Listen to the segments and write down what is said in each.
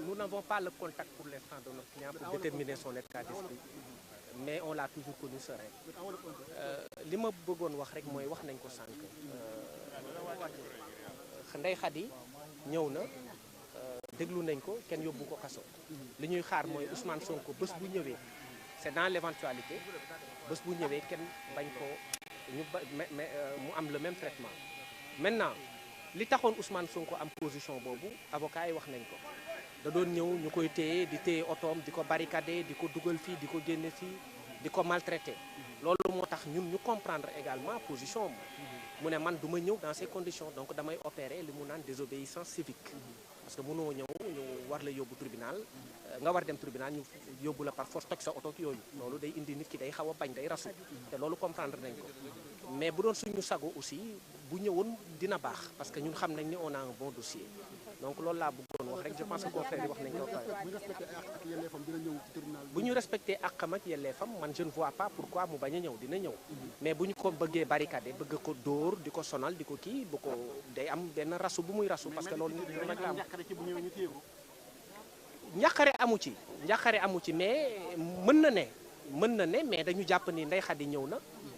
nous n'avons pas le contact pour l'instant de notre client pour déterminer son état d'esprit, mais on l'a toujours connu serein. li ma bëggoon wax rek mooy wax nañ ko sànq. Ndeye Khady ñëw na déglu nañ ko kenn yóbbu ko kaso. li ñuy xaar mooy Ousmane Sonko bés bu ñëwee c'est dans l'éventualité bés bu ñëwee kenn bañ ko ñu mu am le même traitement. Maintenant li taxoon Ousmane Sonko am position boobu avocat yi wax nañ ko da doon ñëw ñu koy téye di téye otoom di ko barricader di ko dugal fii di ko génne fii di ko maltraiter. loolu moo tax ñun ñu comprendre également position am mu ne man du ma ñëw dans ces conditions donc damay opérer li mu naan désobéissance civique. parce que mënoo ñëw ñu war la yóbbu tribunal nga war dem tribunal ñu yóbbu la par force toj sa oto yooyu loolu day indi nit ki day xaw a bañ day rasu te loolu comprendre nañ ko mais bu doon suñu sago aussi bu ñëwoon dina baax parce que ñun xam nañ ni on a un bon dossier donc loolu laa bëggoon wax rek je pense que confrère yi wax nañ ko bu ñu respecté àqam ak yelleefam man je ne vois pas pourquoi mu bañ a ñëw dina ñëw mais bu ñu ko bëggee barricade bëgg ko dóor di ko sonal di ko kii bu ko day am benn rasu bu muy rasu parce que loolu nit rek la am njàqare amu ci mais mën na ne mais dañu jàpp ni Ndeye Khady ñëw na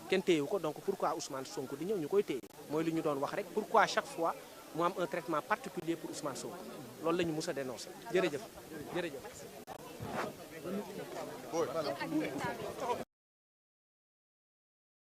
kenn téyewu ko donc pourquoi Ousmane Sonko di ñëw ñu koy téye mooy li ñu doon wax rek pourquoi chaque fois mu am un traitement particulier pour Ousmane Sonko loolu la ñu mus a dénoncé jërëjëf.